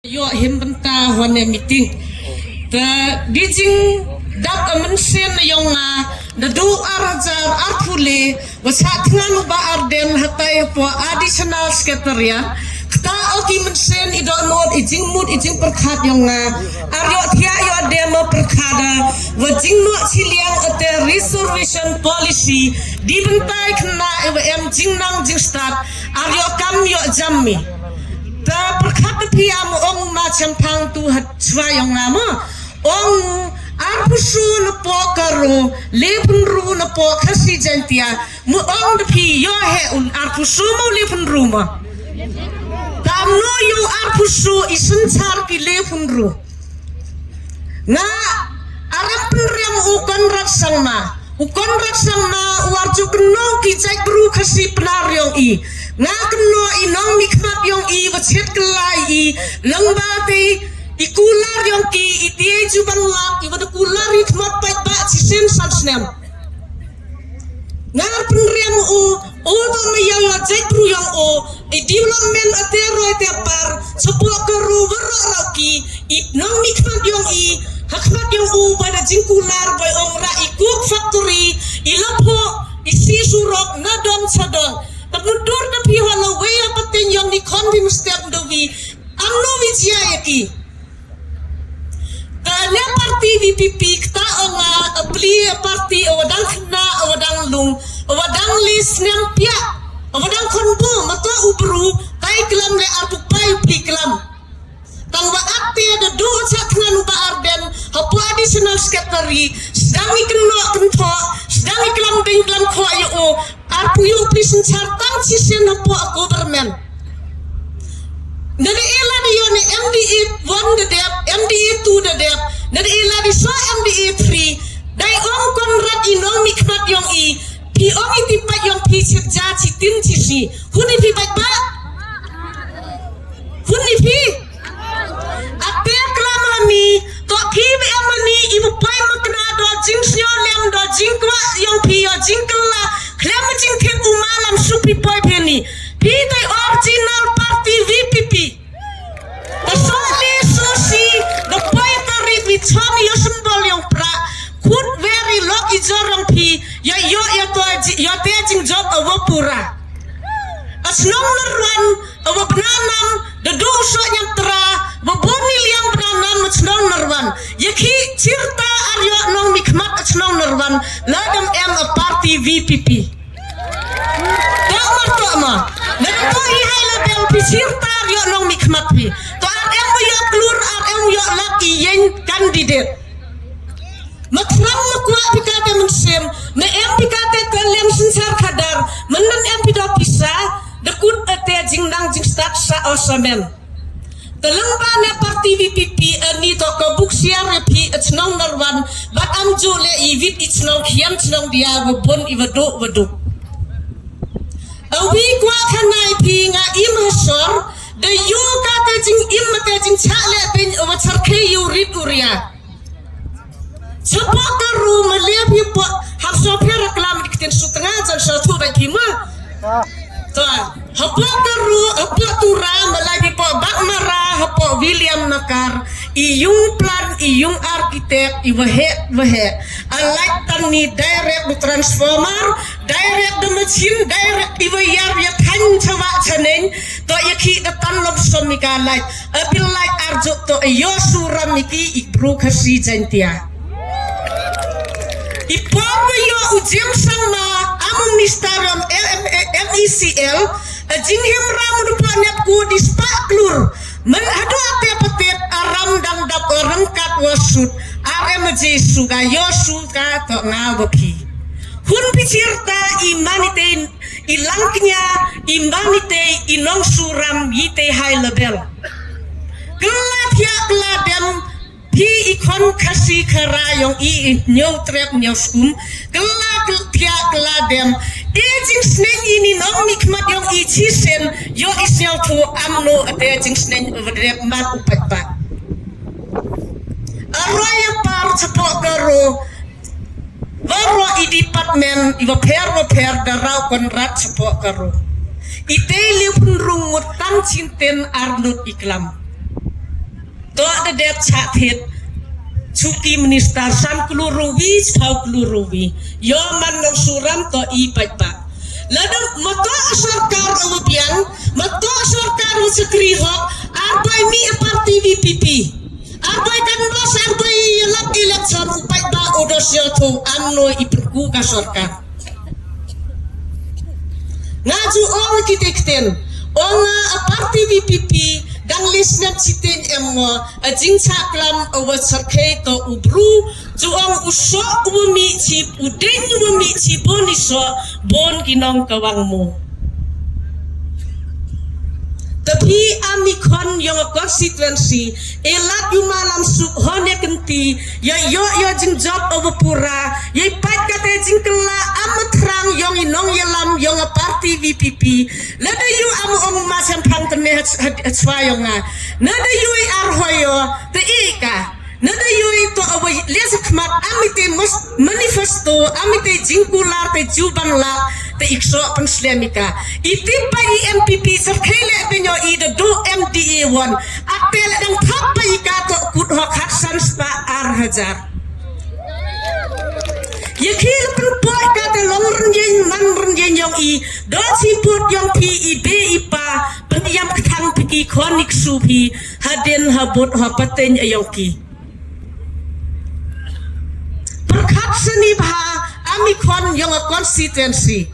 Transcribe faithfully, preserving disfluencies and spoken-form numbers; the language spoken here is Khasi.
Ïoh him bynta ha kane meeting. Te da jingdap mynsiem na ïong nga naduh ar hajar arphew le, ba shah thngan u Bah Ardent hatai hapoh Additional Secretariat. Kata o ki mynsiem i dohnud, i jingmut, i jingpyrkhat ïong nga. Ar ïoh thiah ïoh dem pyrkhat da wa jingnoh chiliang ate reservation policy. Di bynta i khynnah iwa em jingnang jingstad, ar ïoh kam ïoh jam mi. Te pyrkhat da phi, am ong ma chemphang tu ha chwa ïong nga mo. Ong arphew soo napoh Garo, lephew hynriew napoh Khasi Jaintia. Mo ong da phi, ïoh he un arphew soo mo lephew hynriew mo. Te amno ïoh arphew soo, i synshar ki lephew hynriew. Nga arem pynrem u Conrad Sangma. U Conrad Sangma u arju kynnoh ki jaitbru Khasi Pnar ïong i. Nga kynnoh i nongmihkhmat ïong i wa chet kylla i. Lyngba te i kular ïong ki, i te ju ban lak, i wa da kular i khmat paidbah chisien san snem. Nga pynrem u, u ba ma ïa la jaitbru ïong u, i development ate roi te par, chapoh Garo waroh rau ki, i nongmihkhmat ïong i, ha khmat ïong u ba da jingkular ba ong ra i coke factory, i la phoh, i sih surok, na dong cha dong. Te myndur da phi ha la wei ha pateng ïong ni khon phi mstep da wi, amno wi jia ïa ki. Ka ne party V P P kata ong nga, a pli a party, a wadang khynnah, a wadang lung, a wadang li snem pia, a wadang khonbu, mato u bru, tai klam le arphew pai u pli klam. Tang wa ate da du cha thngan u Bah Ardent, hapoh Additional Secretary, sdang i kynnoh kynthoh, sdang i klam beng klam khoh ïa u, arphew ïa u pli synshar tang chisien hapoh a government. Nada ila di ïone M D A one da dep, M D A two da dep, nada ila di so M D A three, dei ong Conrad i nongmihkhmat ïong i, phi ong i tipat ïong phi chip ja chi tin chi si. Hun i phi bait ba? Hun i phi? Ate klam ha mi, to phi ba em ha mi, i ba poi makna do jingsngew lem do jingkwah ïong phi ïa jingkylla, khlem jingthep u malam suk phi poi phi ni. Phi dei original party V P P. Ka soli sosi, ka poi tarik wi chon ïa symbol ïong pra. Khut weri lok i jorong phi, ïa ïoh ïa to ji-, ïa te jingjop a wa pura. A shnong Narwan, a wa bna nam, da du u soh ñiam tra, wa bun i liang bna nam a shnong Narwan. Ïa ki chirta ar ïoh nongmihkhmat a shnong Narwan, la dam em a party V P P. Tok mar tok ma. Nang tok i hai la bel phi sir tar ïoh nongmihkhmat phi. To ar em ïoh klur, ar em ïoh lak i ïeng candidate. Ma thrang ma kwah phi kate mynsiem, ma em phi kate ka lem synshar khadar, mynnan em phi da pisa, da kut ate jingnang jingstad sa o samen. Te lyngba ne party V P P, ani to ka buk siar ïa phi a chnong Narwan, bad am ju le i wit i chnong khian chnong dia wa bun i wa duk wa duk. A wi kwah khana ïa phi nga im ha sor, da ïoh kate jingim mate jingchah le beiñ wa charkhe ïa u rit u ria. Chapoh ka ru ma liap hi poh, hap so pher klam di ktien su tnga jan sa thu bai phi ma. To, hapoh ka ru, hapoh Tura ma lai hi poh Bak Mara, hapoh William Nakar, i yung plan, i yung architect, i waheh, waheh. A light tan ni direct du transformer, direct du machine, direct i wa yar ya than chawa chaneng, to ya ki da tan lom som i ka light. A bil light arjuk to ïoh suram i ki i bru Khasi Jaintia. I por ba ïoh u James Sangma, am u minister ram M-, M-, M E C L, a jinghim ram du pa nep ku di spah klur. Men hadu ate patet aram dang dap orang kat wasut. Are ma Jisu ga ïoh su ka to nga wa phi. Hun pichir ta i manite i langknya i manite i nong suram i te hai lebel. Kela thiah kela dem, phi i khon Khasi khara ïong i i ñiew trep ñiew skum. Kela thiah kela dem. E jingsneng i ni nongmihkhmat ïong i chisien ïoh i sñiawthoo amno ate jingsneng u ba drep mat u paidbah. Arwai a par chapoh ka ro. Waroh i department i wapher wapher da rau Conrad chapoh ka ru. I tei liu pynrung ngut tang chinten arngut i klam. Tep chah thied. Chuki minister san klur ruwi, chiphaw klur ruwi. Yo man nong suram to i paidbah. Lada mato sorkar u biang, mato sorkar u chakri hok, arbai mi a party V P P. Arbai kan bos, arbai lap election u paidbah u dos yo thu amno i pynku ka sorkar. Nga ju ong kita ktien, ong a party V P P, dang list nem chiteng em ngo, a jingchah klam a wa sarkhei to u bru, ju ong u soh u wa mi chip, u ding u wa mi chip, bun i soh, bun ki nong ka wang mo. Tapi ami khon yong a constituency, elat yu malam suk hon ya kenti, ya yo yo jingjop a wa pura, ya pat kate jingkela am a thrang yong i nong yalam yong a party V P P. Lada yu am ong ma sem phang tene hachwa yong nga. Lada yu i ar hoyo, te i ka. Nada yu i to a wa lias khmat am i te manifesto, am i te jingkular te juban la, te ikso pen slem i ka. I tip pa i N P P sarkhei le penyo i da du M D A one. Ate le dang thap pa i ka to kut ho khat san spa ar hajar. Ye khi le pen poi ka te long ren yen man ren yen yong i. Do chi put yong phi i be i pa. Pen yam kthang phi ki khon ik su phi. Hadin habut ha pateng a yong ki. Pyrkhat seni bha ami khon yong a constituency.